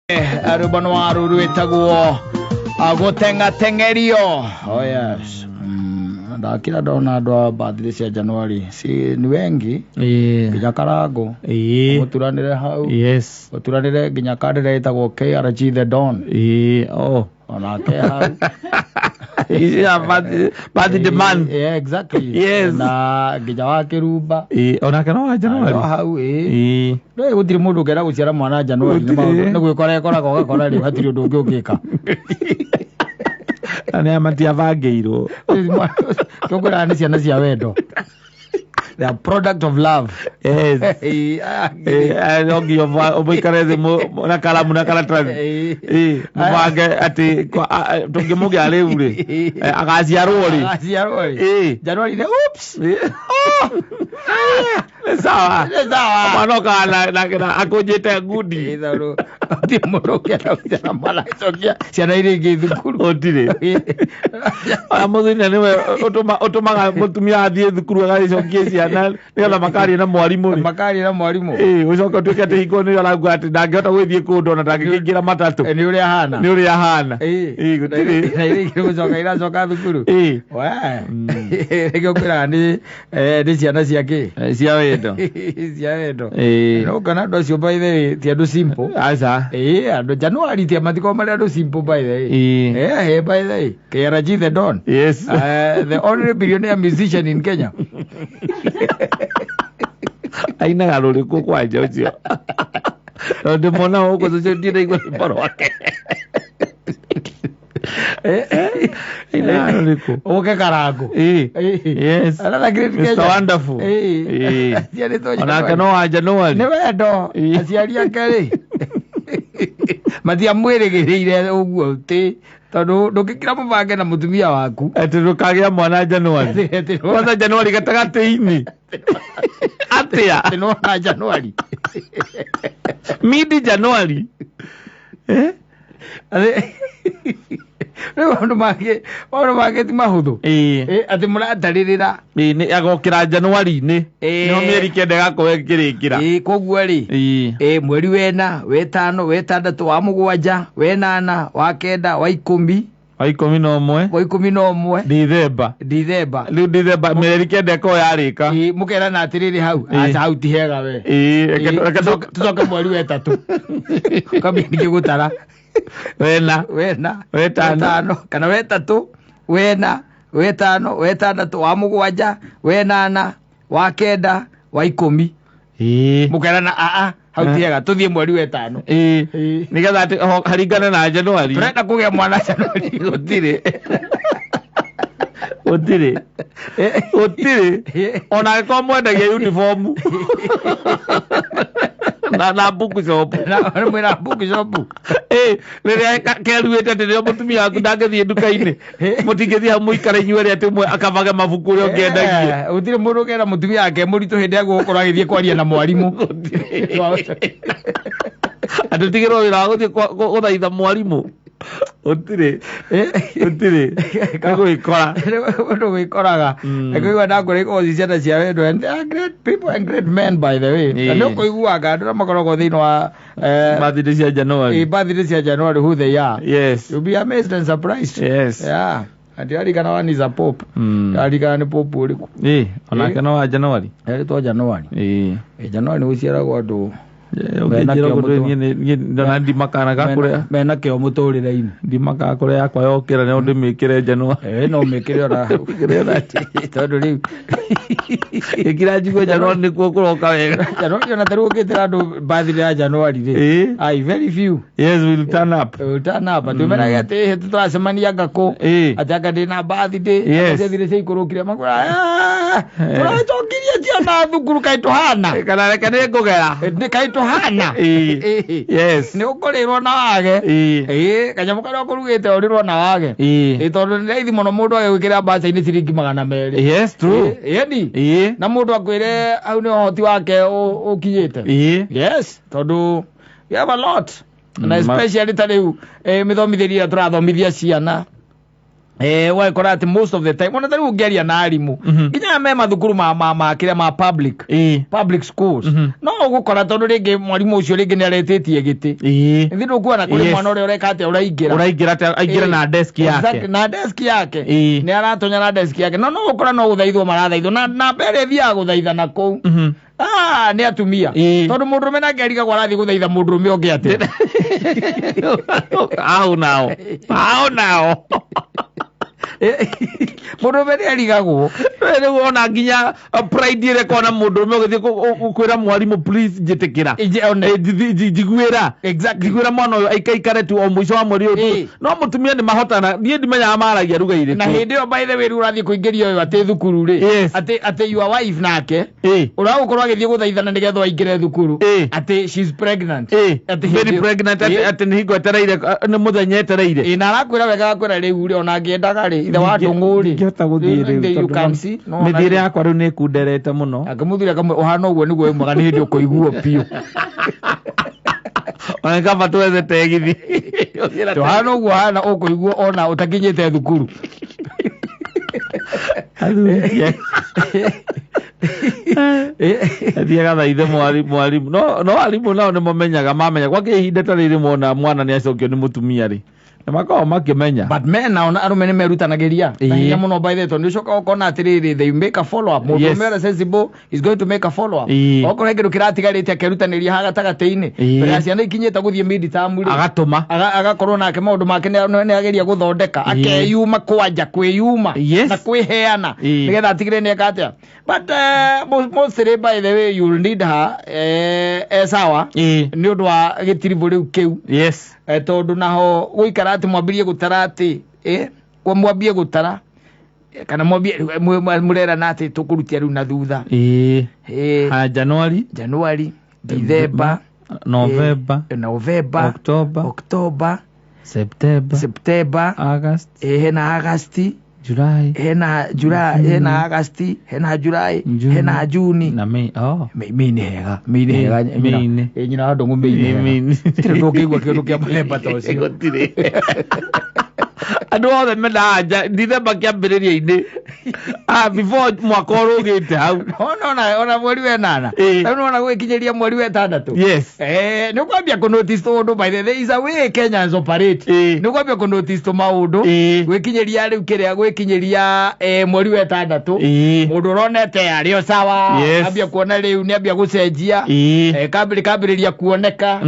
Rwĩmbo nĩ wa rũru wĩtagwo gũteng'ateng'erio. Oh yes. Ndakira ndona andũ a birthday cia January si ni wengi, nginya Karangũ mũturanĩre hau, mũturanĩre nginya kandĩra ĩtagwo KRG The Don. Oh. Onake hau. Yeah, birthday man. Yeah, exactly. Na nginya wa Kĩrumba. Onake no wa January. No hau ĩĩ. No gũtirĩ mũndũ ũngĩenda gũciara mwana January, nĩ maũndũ nĩ gwĩkora ĩkoraga ũgakora rĩu hatirĩ ũndũ ũngĩ ũngĩka. Na nĩ matiabangĩirwo. Tũkwĩraga nĩ ciana cia wendo. They are product of love. Yes. No nginya mũikare thĩ na karamu na karatathi. Mũbange atĩ tũngĩmũgĩa rĩu rĩ, agaciarwo rĩ. Agaciarwo rĩ. January nĩ oops. Nĩ sawa. Nĩ sawa. Mwana okaga na akũnjĩte ngundi. Tondũ gũtirĩ mũndũ ũngĩenda gũciara mwana acokia ciana iria ingĩ thukuru. Gũtirĩ. Oya mũthenya nĩwe ũtũmaga mũtumia athiĩ thukuru agagĩcokie ciana nĩgetha makaria na mwarimũ rĩ. Makaria na mwarimũ. Ũcoke ũtuĩke atĩ hingo nĩyo arauga atĩ ndangĩhota gũgĩthiĩ kũndũ ona ndangĩkĩingĩra matatũ. Nĩ ũrĩa ahana. Nĩ ũrĩa ahana. Gũtirĩ. Na iria ingĩ gũcoka iracoka thukuru. We. Nĩkĩo ngwĩraga nĩ ciana cia kĩ? Cia wendo. Cia wendo. No ũkona andũ acio by the way ti andũ simple. Aca. Andũ January ti matikoragwo marĩ andũ simple by the way. By the way, KRG The Don. Yes. The only billionaire musician in Kenya. Ainaga rũrĩkũ kwanja ũcio? Tondũ ndĩmona gũkũ social media ndaigua rwĩmbo rwake. Ainaga rũrĩkũ? Ũke Karangũ. Yes. Another great Mr. Kenya. Wonderful. Aciarĩtwo Onake January. no wa January. Nĩ wendo. Aciari ake rĩ matiamwĩrĩgĩrĩire ũguo ti tondũ ndũngĩkĩra mũbange na mũtumia waku. Atĩ ndũkagĩa mwana January. Kwanza January gatagatĩ-inĩ. Atĩa? Atĩ nĩwona January. Mid January. Rĩu maũndũ mangĩ ti mahũthũ. Atĩ mũratarĩrĩra. Nĩ agokĩra January-inĩ. Nĩho mĩeri 9 ĩgakorwo ĩkĩrĩkĩra. Koguo rĩ, mweri wena, wetano, wetandatũ, wa mũgwanja, wenana, wa kenda, wa ikũmi. Wa ikũmi na ũmwe. Wa ikũmi na ũmwe. Dithemba. Dithemba. Rĩu Dithemba mĩeri 9 ĩkorwo yarĩka. Mũkerana atĩrĩrĩ hau. Aca hau ti hega we. Reke Tũcoke mweri wetatũ. Kwambia ningĩ gũtara. Wena. Wena. Wetano. Wetano. Kana wetatũ. Wena. Wetano. Wetandatũ. Wa mũgwanja. Wenana. Wa kenda. Wa ikũmi. Mũkerana aa hau ti hega tũthiĩ mweri wetano. Nĩgetha atĩ haringane na January. Tũrenda kũgĩa mwana January. Gũtirĩ. Gũtirĩ. Gũtirĩ. Ona angĩkorwo mwendagia uniform. Na bookshop. Na mwĩna bookshop. Rĩrĩa keruĩte atĩ rĩrĩa mũtumia waku ndangĩthiĩ nduka-inĩ, mũtingĩthiĩ hau mũikare inyuerĩ atĩ ũmwe akabage mabuku ũrĩa ũngĩ endagie. Gũtirĩ mũndũ ũkera mũtumia wake mũritũ hĩndĩ ya gũkorwo agĩthiĩ kwaria na mwarimũ. Atĩ tigĩrwo wĩra wa gũthiĩ gũthaitha mwarimũ. Gũtirĩ. Gũtirĩ. Nĩ gwĩkora. Ũndũ gwĩkoraga. Kũigua ndakũrĩ ikoragwo ci ciana cia wendo and they are great people and great men by the way. Na nĩ ũkũiguaga andũ arĩa makoragwo thĩinĩ wa birthday cia January. Birthday cia January who they are. Yes. You'll be amazed and surprised. Yes. Yeah. Ndirarikana one is a pope. Ndirarikana nĩ pope ũrĩkũ. Onake no wa January. Erĩtwo January. January nĩ gũciaragwo andũ mena kĩo mũtũrĩre-inĩ. Ndimakaga kũrĩa yakwa yokĩra no ndĩmĩkĩre January. No mĩkĩre ona tondũ rĩu ĩkĩra njigue January nĩkuo kũroka wega. January ona tarĩu ũngĩtĩra andũ birthday ya January rĩ. Ai, very few. Yes, will turn up. Will turn up. Atĩ ũmenage atĩ tũracemania ngakũ. Atĩ anga ndĩna birthday. Yes. Ciathire ciaikũrũkire makwĩra, tũracokirie ciana thukuru kaĩ tũhana. Kana reke nĩ ngũgera. Kaĩ tũhana. Yes. Nĩ ũkũrĩrwo na wage. Kanyamũ karĩa ũkũrugĩte ũrĩrwo na wage. Tondũ nĩ raithi mũno mũndũ agĩgwĩkĩra mbaca-inĩ ciringi 200. Yes, true. Ĩni. Na mũndũ akwĩre hau nĩ ũhoti wake ũkinyĩte. Yes, tondũ we have a lot. Na especially ta rĩu mĩthomithĩrie ĩrĩa tũrathomithia ciana. Ũgakora atĩ most of the time ona tarĩu ũngĩaria na arimũ, nginya me mathukuru ma kĩrĩa ma public, public schools, no ũgũkora tondũ rĩngĩ mwarimũ ũcio rĩngĩ nĩ aretĩtie gĩtĩ. Ithuĩ ndũkuona kũrĩ mwana ũrĩa ũreka atĩa, ũraingĩra. Ũraingĩra atĩa, aingĩra na desk yake. Exactly, na desk yake. Nĩ aratonya na desk yake, no ũgũkora no gũthaithwo marathaithwo na mbere ĩthiaga gũthaithana kũu. Ah, nĩ atumia. Tondũ mũndũrũme nake arigagwo arathiĩ gũthaitha mũndũrũme ũngĩ atĩa. Au nao, au nao. Mũndũrũme nĩ arigagwo. Rĩu ona nginya pride ĩrĩa ĩkoragwo na mũndũrũme ũgĩthiĩ kwĩra mwarimũ, "Please njĩtĩkĩra." Njiguĩra. Njiguĩra mwana ũyũ aikaikare tu o mũico wa mweri ũyũ tu. No mũtumia nĩ mahotana, niĩ ndimenyaga maragia ruga Na irĩkũ. Hĩndĩ ĩyo, by the way, rĩu ũrathiĩ kũingĩria ũyũ atĩ thukuru rĩ, atĩ your wife nake ũragũkorwo agĩthiĩ gũthaithana nĩgetha aingĩre thukuru, atĩ she's pregnant. Atĩ very hĩndĩ ĩyo- pregnant, atĩ nĩ hingo etereire, nĩ mũthenya etereire. Ĩ, na arakwĩra wega, akwĩra rĩu rĩ, ona angĩendaga rĩ, ithe wa ndũng'ũ rĩ, Ndingĩhota gũthiĩ rĩu you tondũ can see no mĩthiĩre yakwa rĩu nĩ ĩkunderete mũno. Akĩmũthuri akamwĩra ũhana ũguo nĩguo wĩ mwega, nĩ hĩndĩ ũkũiguo biũ. Ona kaba twethe tegithi. Ũhana ũguo hana ũkũiguo ona ũtakinyĩte thukuru. Athuri athiaga thaithe mwarimũ, no arimũ nao nĩ mamenyaga, mamenya gwa kĩhinda ta rĩrĩ mona mwana nĩ acokio nĩ mũtumia rĩ, nĩ makoragwo makĩmenya. But men nao na arũme nĩ merutanagĩria na hinya mũno, by the way, tondũ nĩ ũcokaga ũkona atĩrĩrĩ, they make a follow up. Mũndũ ũmwe ũrĩa sensible is going to make a follow up. Okorwo he kĩndũ kĩratigarĩte, akerutanĩria haha gatagatĩ-inĩ mbere ya ciana ikinyĩte gũthiĩ mid term rĩ, agatũma. Agakorwo nake maũndũ make nĩ ageria gũthondeka, akeyuma kwanja kwĩyuma na kwĩheana nĩgetha atigĩrĩre nĩ eka atĩa. But mostly, by the way, you'll need her sawa nĩ ũndũ wa gĩtiribũ rĩu kĩu. Tondũ naho gũikara atĩ mwambĩrie gũtara atĩ mwambie gũtara kana mwambie mũrerana atĩ tũkũrutia rĩu na thutha. Haya, January. January, December, November, November, October, October, September, September, August, hena August, July, hena July, hena August, hena July, June, hena Juni. Na May. Oh. May nĩ hega, May nĩ hega. May nĩ. Nyina wa ndũng'ũ, May nĩ hega. May nĩ. Gũtirĩ ndũngĩigua kĩndũ kĩa mũthemba ta ũcio. Gũtirĩ. Andũ othe mendaga December kĩambĩrĩria-inĩ. Ah, before mwaka ũrũgĩte hau. Ona mweri wa ĩnana. Rĩu nĩwona gũgĩkinyĩria mweri wa ĩtandatũ. Nĩ ũkwambia kũ notice tũũndũ. By the way, there is a way Kenyans operate. Nĩ ũkwambia kũ notice tũmaũndũ. Gwĩkinyĩria rĩu kĩrĩa gwĩkinyĩria mweri wa ĩtandatũ. Mũndũ ũronete arĩ o sawa. Ambia kuona rĩu nĩ ambia gũcenjia. Kambĩrĩria kuoneka.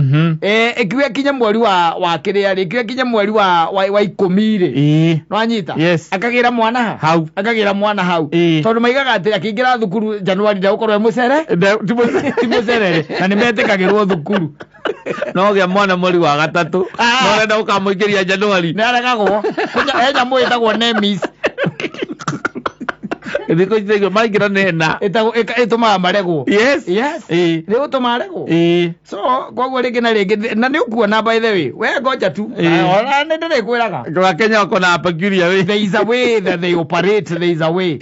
Ĩkiuga kinya mweri wa kĩrĩa rĩ, ĩkiuga kinya mweri wa 10 rĩ. Nĩwanyita? Yes. Akagĩra mwana ha? Hau. Akagĩra mwana hau. Tondũ maigaga atĩ akĩingĩra thukuru Januari ndegũkorwo e mũcere. Ti mũcerere. Na nĩ metĩkagĩrwo thukuru. No gĩa mwana mweri wa gatatũ. Ah. No ũrenda ũkamũingĩria Januari. Nĩ aregagwo. He nyamũ ĩtagwo NEMIS. Thikũ ici thaigua maingĩra nena. Ĩtagwo ĩtũmaga maregwo. Yes. Nĩ gũtũma aregwo. So koguo rĩngĩ na rĩngĩ na nĩ ũkuona, by the way, we ngoja tu. Ona nĩ ndĩrĩkwĩraga. Kwa Kenya wako na peculiar way. There is a way that they operate, there is a way.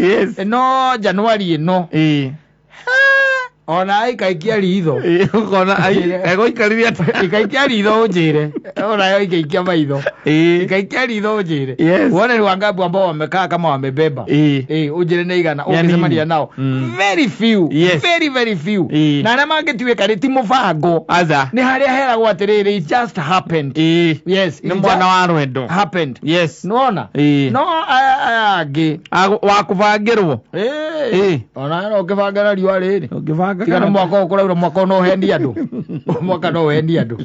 No Januari ĩno ona ikaikia ritho. Ũkona ai egũikarire atĩa? Ikaikia ritho ũnjĩre, ona ikaikia maitho. Ikaikia ritho ũnjĩre. Uone ni wangapi ambao wamekaa kama wamebeba. Ũnjĩre nĩ igana Ya nini? ũngĩcemania nao. Very few. Very very few. Na arĩa mangĩtuĩka rĩ, ti mũbango. Aca. Nĩ harĩa heragwo atĩrĩrĩ, it just happened. Yes, Nĩ it mwana just wa rwendo. happened. Nĩwona? No aya angĩ Wa kũbangĩrwo. Ona no ũkĩbanga na riũa rĩrĩ. Ũngĩbanga Tiga nĩ kana- mwaka ũyũ kũraura, mwaka ũyũ no ũhenie andũ, mwaka no ũhenie andũ,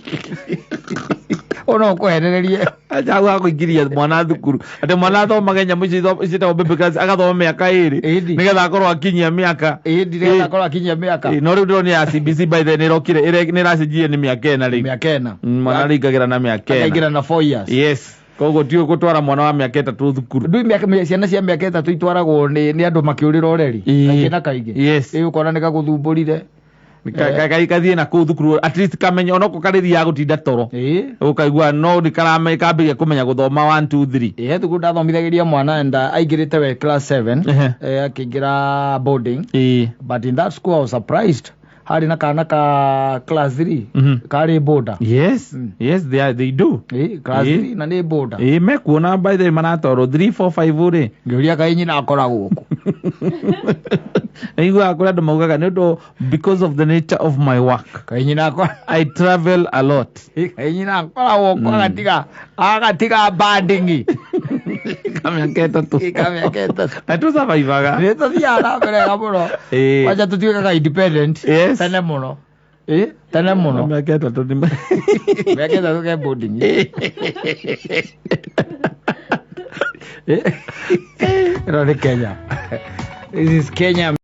ũyũ no ũkũhenererie. Acha hau hakũingĩria mwana thukuru atĩ mwana athomage nyamũ ici ciĩtagwo baby class, agathoma mĩaka 2 nĩgetha akorwo akinyia mĩaka. Ĩndi, nĩgetha akorwo akinyia mĩaka. No rĩu ndĩronire ya CBC, by the way, nĩ ĩrokire nĩ ĩracenjirie, nĩ mĩaka 4 rĩu. Mĩaka 4. Mwana arĩingagĩra na mĩaka 4. Akaingĩra na 4 years. Yes, koguo ti gũtwara mwana wa mĩaka 3 thukuru. Ndui mĩaka, ciana cia mĩaka 3 itwaragwo nĩ andũ makĩũrĩra ũreri kaingĩ na kaingĩ. Ĩ, ũkona nĩ gagũthumbũrire. Kathiĩ na kũu thukuru, at least kamenya onoko karĩthiaga gũtinda toro, ũkaigua no nĩ kambĩrĩria kũmenya gũthoma 1 2 3. Ĩ, thukuru ndathomithagĩria mwana and aingĩrĩte we class 7, akĩingĩra boarding. But in that school I was surprised. Harĩ na kana ka class 3 karĩ boda. Yes, yes, they are, they do. Class Ĩĩ. 3 na nĩ boda. Ĩĩ, mekuona by the way maratwarwo 3 4 5 rĩ. Ngĩũria kaĩ nyina akoragwo kũ. Nĩiguaga kũrĩ andũ maugaga nĩ ũndũ because of the nature of my work, Kaĩ nyina akora I travel a lot. Kaĩ nyina akoragwo kũ, agatiga bandingi Kamĩaka 3. Kamĩaka 3. Na tũcabaibaga. Nĩ tũthiaga na mbere wega mũno. Kwanja tũtuĩkaga independent tene mũno. Tene mũno. Mĩaka 3 nĩ Mĩaka 3 ke boarding. Ĩno nĩ Kenya. This is Kenya.